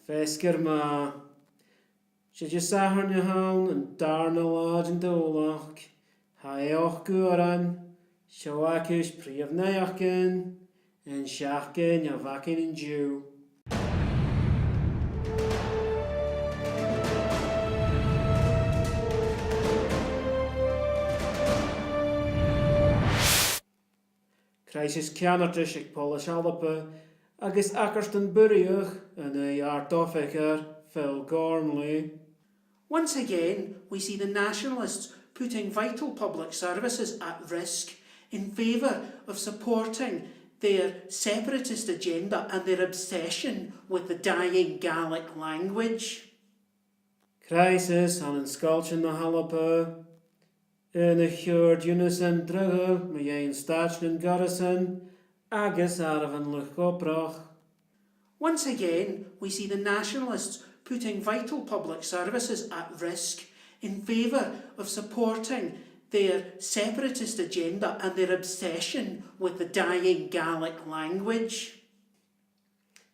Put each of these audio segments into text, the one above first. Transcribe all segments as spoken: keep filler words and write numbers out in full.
Feasgar math. 'S e Disathairne a th' ann, an dàrna là den Dùbhlachd. Tha e ochd uairean. Seo agaibh prìomh-naidheachdan an t-seachdain a bh' againn an-diugh. Crisis ceannardais aig Poileas Alba agus Achartaidh Bhurraidheach an Aoigh Àrd-Oifigear, Phil Gormley. Once again, we see the Nationalists putting vital public services at risk in favour of supporting their separatist agenda and their obsession with the dying Gaelic language. Crisis ann an sgoiltean na h-Alba. Aonach Sheòrdaidh Unison draghail mu dheidhinn staid nan goireasan agus àireamhan luchd-obrach. Once again, we see the Nationalists putting vital public services at risk in favour of supporting their separatist agenda and their obsession with the dying Gaelic language.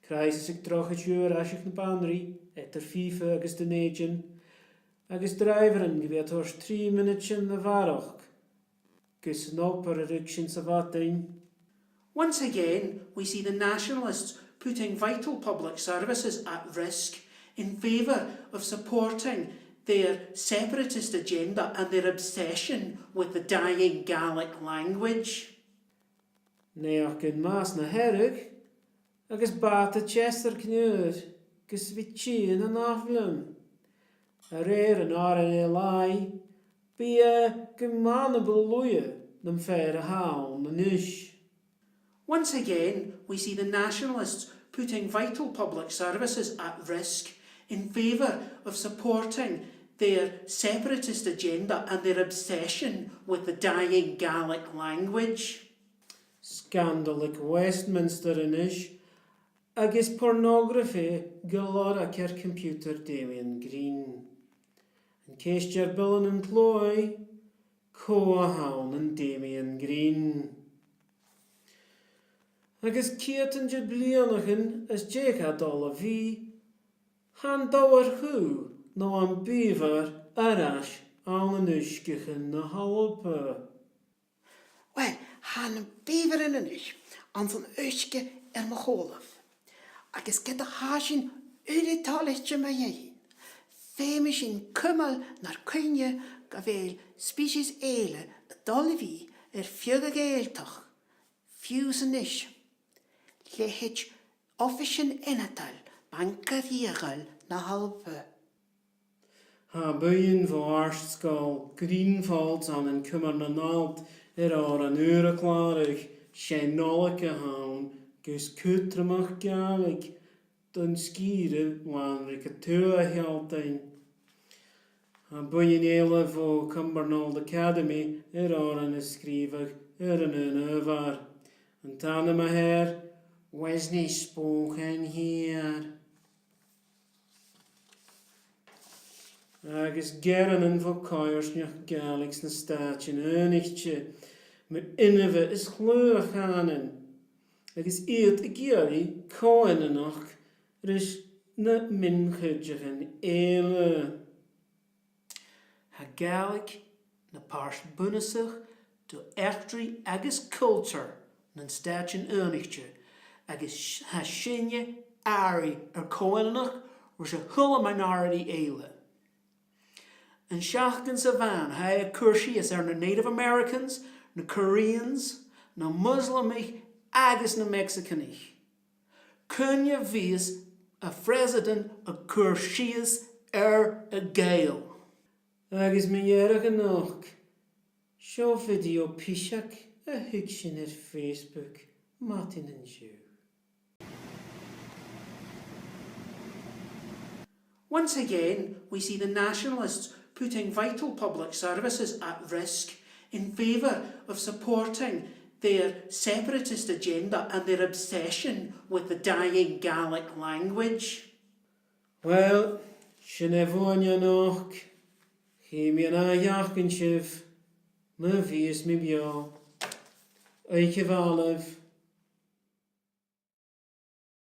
Crisis aig Drochaid Ùr aiseag na banrigh eadar Fifa agus Dùn Èideann, agus dràibhearan gu bhith a' toirt trì mionaidean a bharrachd gus an obair a ruigsinn sa mhadainn. Once again, we see the Nationalists putting vital public services at risk in favour of supporting their separatist agenda and their obsession with the dying Gaelic language. Naidheachdan mas na Hearadh agus bàta-teastair gnùir gus a bhith a' tighinn an ath-bhliadhna. A rèir an R N L I, bidh e gu math na bu luaithe nam fear a th' ann a-nis. Once again, we see the Nationalists putting vital public services at risk in favour of supporting their separatist agenda and their obsession with the dying Gaelic language. Sgandal aig Westminster a-nis, agus pornography gu lorg air computer Damien Green. An ceist air bilean an t-sluaigh, cò a th' ann an Damien Green? Agus ceudan de bhliadhnaichean às dèidh a' dol a bhith, tha an dòbhar-chù no am beaver air ais ann an uisgeachan na h-Alba. Uill, tha na beavers a-nis anns an uisge air mo chùlaibh. Agus ged a tha sinn uile toilichte mu dheidhinn, feumaidh sinn cumail nar cuimhne gu bheil species eile a' dol a bhith air feadh a' Ghàidhealtachd, fiù 's a-nis. Leithid oifisean ionadail Banca Rìoghail na h-Alba. Tha buidheann bho àrd-sgoil Greenfaulds ann an Comar nan Allt air òran ùr a chlàradh, seinnleach a th' ann gus cudromach Gàidhlig don sgìre làn-ruigheachd a shealltainn. Tha buidheann eile bho Cumbernauld Academy air òran a sgrìobhadh air an aon adhbhar. An t-ainm a th' air, Wesley Spokane Here. Agus gearranan bho choimhearsnachd Ghàidhlig sna Stàitean Aonaichte, mu inbhe is chliù a' chànain, agus iad ag iarraidh co-ionannachd ris na mion-chuideachadh eile. Tha Gàidhlig na pàirt bunasach de eachdraidh agus cultar nan Stàitean Aonaichte, agus tha sinne airidh air co-ionannachd ris a h-uile minority eile. An t-seachdain sa bhean, tha e a' cur sìos air na Native Americans, na Koreans, na Muslamaich agus na Meicsicigh. Cuin a bhios a' Phresident a' cur sìos air a' Ghàidheal? Agus mu dheireadh a-nochd, seo video piseag a thuig sinn air Facebook madainn an-diugh. Once again, we see the Nationalists putting vital public services at risk in favour of supporting their separatist agenda and their obsession with the dying Gaelic language. Uill, sin e bhuainne a-nochd. Chì mi an ath-sheachdain sibh, ma bhios mi beò. Oidhche mhath leibh.